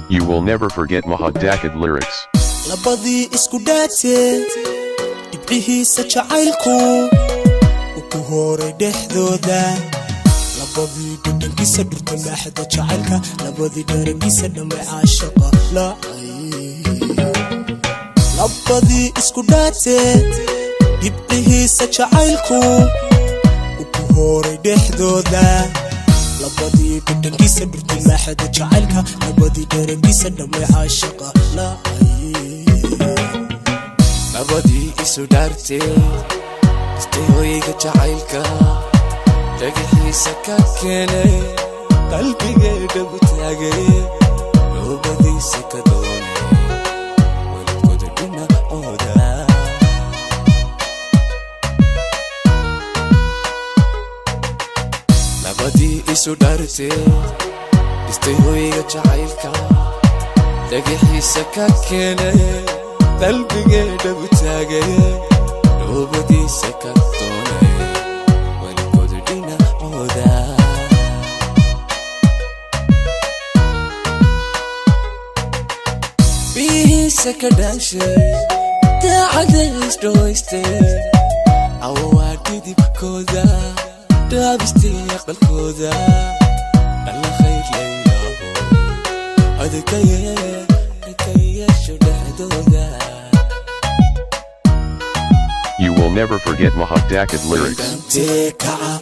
You will never forget Mahad Dakid lyrics. Labadii isku dhaatee, dhibcihiisa jacaylku uu ku horay dhexdooda, labadii dhadhankiisa dhurta maaxda jacaylka, labadii dharankiisa dhamay caashaqa lacay, labadii isku dhaatee, dhibcihiisa jacaylku uu ku horay dhexdooda, labadii dhadhankiisa dhurta maaxda jacaylka, labadii dharankiisa dhamay caashaqa lacay. Labadii isu dhaartee, istay hoyga jacaylka, dhagaxiisa ka keenay, qalbigee dhagu taagay, dhoobadiisa ka doonay, walidkooda dhinacooda. Labadii isu dhaartee, dhistay hoyga jacaylka, dhagaxiisa ka keenay, qalbigee dhagu taagay, dhoobadiisa ka doonay, walikooda dhinacooda. Biyihiisa ka dhaashay, daacada isdhowaystay, awaa dhidibkooda dhaabistay aqalkooda, alla khayr laylaho adkaye adkayeesho dhexdooda. You will never forget Mahad Dakid lyrics. Dhantee kaca,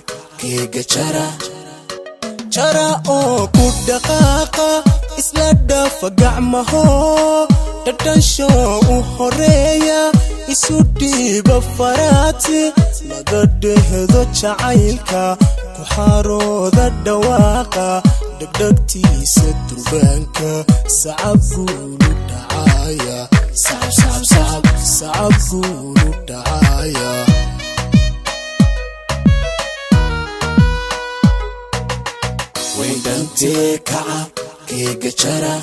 keega jara jara oo ku dhaqaaqa, isla dhafa gacmaho, dhadhansho u horeeya, isu dhiiba faraati, laga dhehdo jacaylka, ku xarooda dhawaaqa, dhegdhegtiisa durbaanka, sacab guulu dhacaya, sacab sacab sacab sacab guulu dhacaya. Weydhantee kaca, keega jara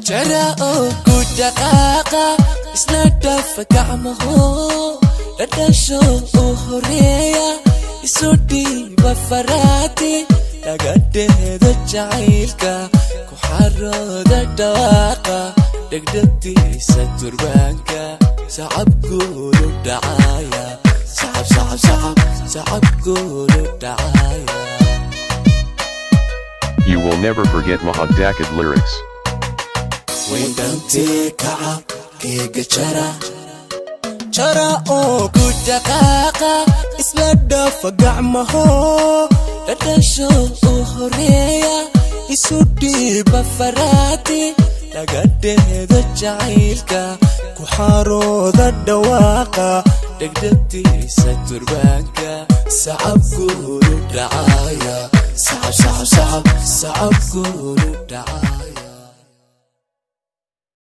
jara oo ku dhaqaaqa, isla dhafa gacmaho, dhadhasho u horeeya, isu dhiiba faraati, laga dheedo jacaylka, ku xarooda dhawaaqa, dhegdhegtiisa durbaanka, sacabkoodu dhacaya, sacab sacab sacab sacabkoodu dhacaya. You will never forget Mahad Dakid lyrics. Weydhantee kaca, keega jara jara oo ku dhaqaaqa, isla dhafa gacmaho, dhadhasho u horeeya, isu dhiiba faraati, laga dheedo jacaylka, ku xarooda dhawaaqa, dhegdhegtiisa durbaanka, sacabkoodu dhacaya, sacab sacab sacab sacabkoodu dhacaya.